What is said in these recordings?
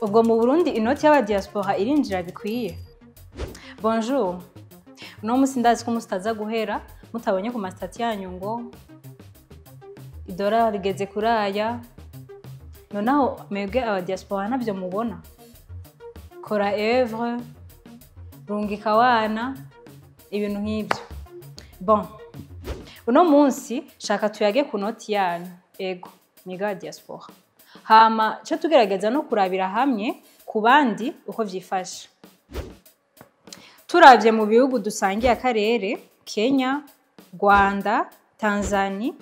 Ubwo mu Burundi inoti y'abadiaspora irinjira bikwiye? Bonjour. Uno musi ndazi ko umusi utaza guhera mutabonye ku ma statuts yanyu ngo idolari rigeze kuri aya. Nonaho mwebwe abadiaspora ntabyo mubona? Kora œuvre, rungika wana, ibintu nk'ibyo. Bon, uno munsi shaka tuyage ku noti yanyu, ego mwebwe abadiaspora, hama co tugerageza no kurabira hamwe ku bandi uko vyifashe. Turavye mu bihugu dusangiye akarere, Kenya, Rwanda, Tanzania,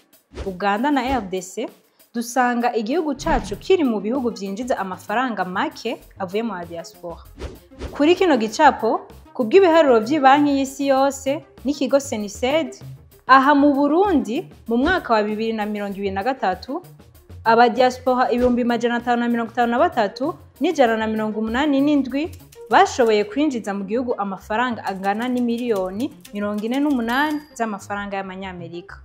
Uganda na RDC, dusanga igihugu cacu kiri mu bihugu vyinjiza amafaranga make avuye mu diaspora. Kuri kino gicapo, kubw'ibiharuro vy'ibanki y'isi yose n'ikigo CNICED, aha mu Burundi mu mwaka wa 2023 abadiaspora 553,187 bashoboye kwinjiza mu gihugu amafaranga angana n'imiliyoni 48 z'amafaranga y'amanyamerika.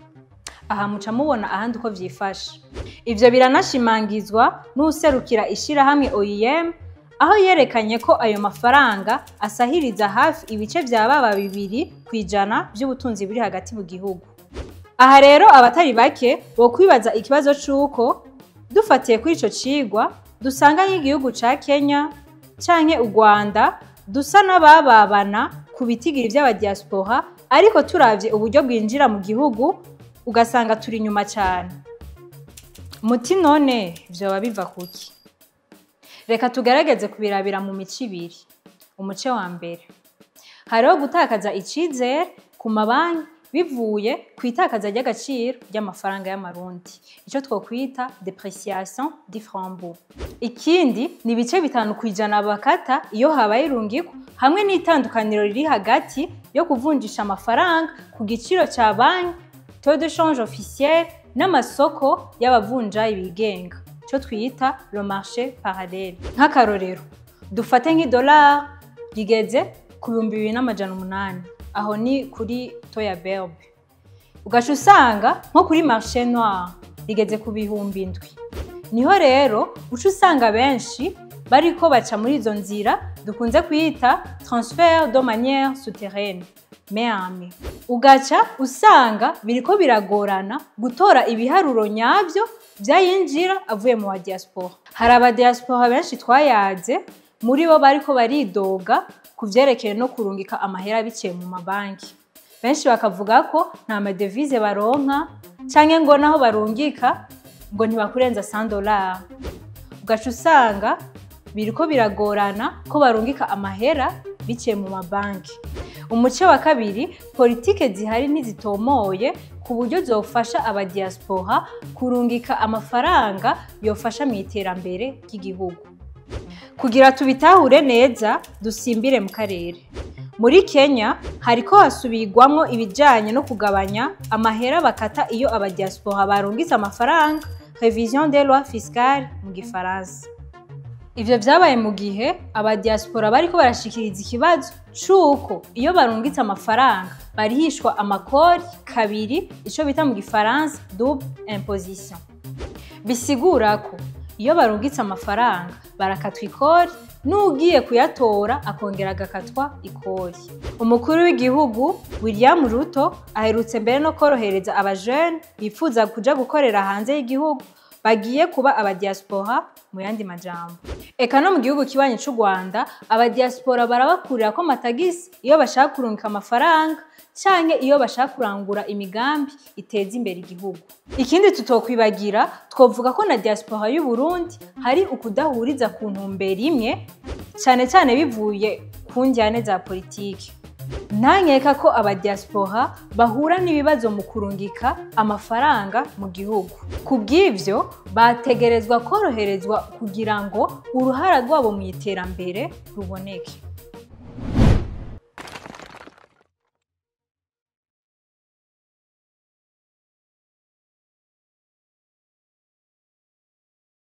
Aha muca mubona ahandi uko vyifashe. Ivyo biranashimangizwa n'uwuserukira ishirahamwe OIM, aho yerekanye ko ayo mafaranga asahiriza hafi ibice vya baba 2% vy'ubutunzi buri hagati mu gihugu. Aha rero abatari bake bokwibaza ikibazo c'uko dufatiye kuri ico cigwa dusanga nk'igihugu ca Kenya canke u Rwanda dusa n'abababana ku bitigiri vy'abadiaspora, ariko turavye uburyo bwinjira mu gihugu ugasanga turi inyuma cane. Muti none vyoba biva kuki? Reka tugerageze kubirabira mu mico ibiri. Umuce wa mbere, hariho gutakaza icizere ku mabanki bivuye ku itakaza ry'agaciro ry'amafaranga y'amarundi, ico twokwita dépréciation du franc bu. Ikindi ni ibice 5% bakata iyo habaye irungikwa, hamwe n'itandukaniro riri hagati yo kuvunjisha amafaranga ku giciro ca banki, taux de change officiel, n'amasoko y'abavunjayi bigenga, ico twita le marché parallèle. Nk'akarorero, dufate nk'idolari rigeze ku 2800, aho ni kuri taux ya BRB, ugaca usanga nko kuri marché noir rigeze ku 7000. Niho rero uca usanga benshi bariko baca muri izo nzira dukunze kwita transfert de manière souterraine, main, ugaca usanga biriko biragorana gutora ibiharuro nyavyo vyayinjira avuye mu badiaspora. Hari abadiaspora benshi twayaze, muri bo bariko baridoga ku vyerekeye no kurungika amahera biciye mu mabanki. Benshi bakavuga ko nta madevize baronka, canke ngo naho barungika ngo ntibakurenza 100 dollars, ugaca usanga biriko biragorana ko barungika amahera biciye mu mabanki. Umuce wa kabiri, politike zihari ntizitomoye ku buryo zofasha abadiaspora kurungika amafaranga yofasha mu iterambere ry'igihugu. Kugira tubitahure neza, dusimbire mu karere. Muri Kenya hariko hasubirwamwo ibijanye no kugabanya amahera bakata iyo abadiaspora barungitse amafaranga, révision des lois fiscales mu gifaransa. Ivyo vyabaye mu gihe abadiaspora bariko barashikiriza ikibazo c'uko iyo barungitse amafaranga barihishwa amakori kabiri, ico bita mu gifaransa double imposition. Bisigura ko iyo barungitse amafaranga barakatwa ikori, n'ugiye kuyatora akongera agakatwa ikori. Umukuru w'igihugu William Ruto aherutse mbere no korohereza abajene bifuza kuja gukorera hanze y'igihugu, bagiye kuba abadiaspora mu yandi majambo. Eka no mu gihugu kibanyi c'u Rwanda abadiaspora barabakurira ko amatagisi iyo bashaka kurungika amafaranga canke iyo bashaka kurangura imigambi iteza imbere igihugu. Ikindi tutokwibagira, twovuga ko na diaspora y'u Burundi hari ukudahuriza ku ntumbero imwe, cane cane bivuye ku njyane za politiki. Ntankeka ko abadiaspora bahura n'ibibazo mu kurungika amafaranga mu gihugu. Ku bw'ivyo bategerezwa koroherezwa kugira ngo uruhara rwabo mu iterambere ruboneke.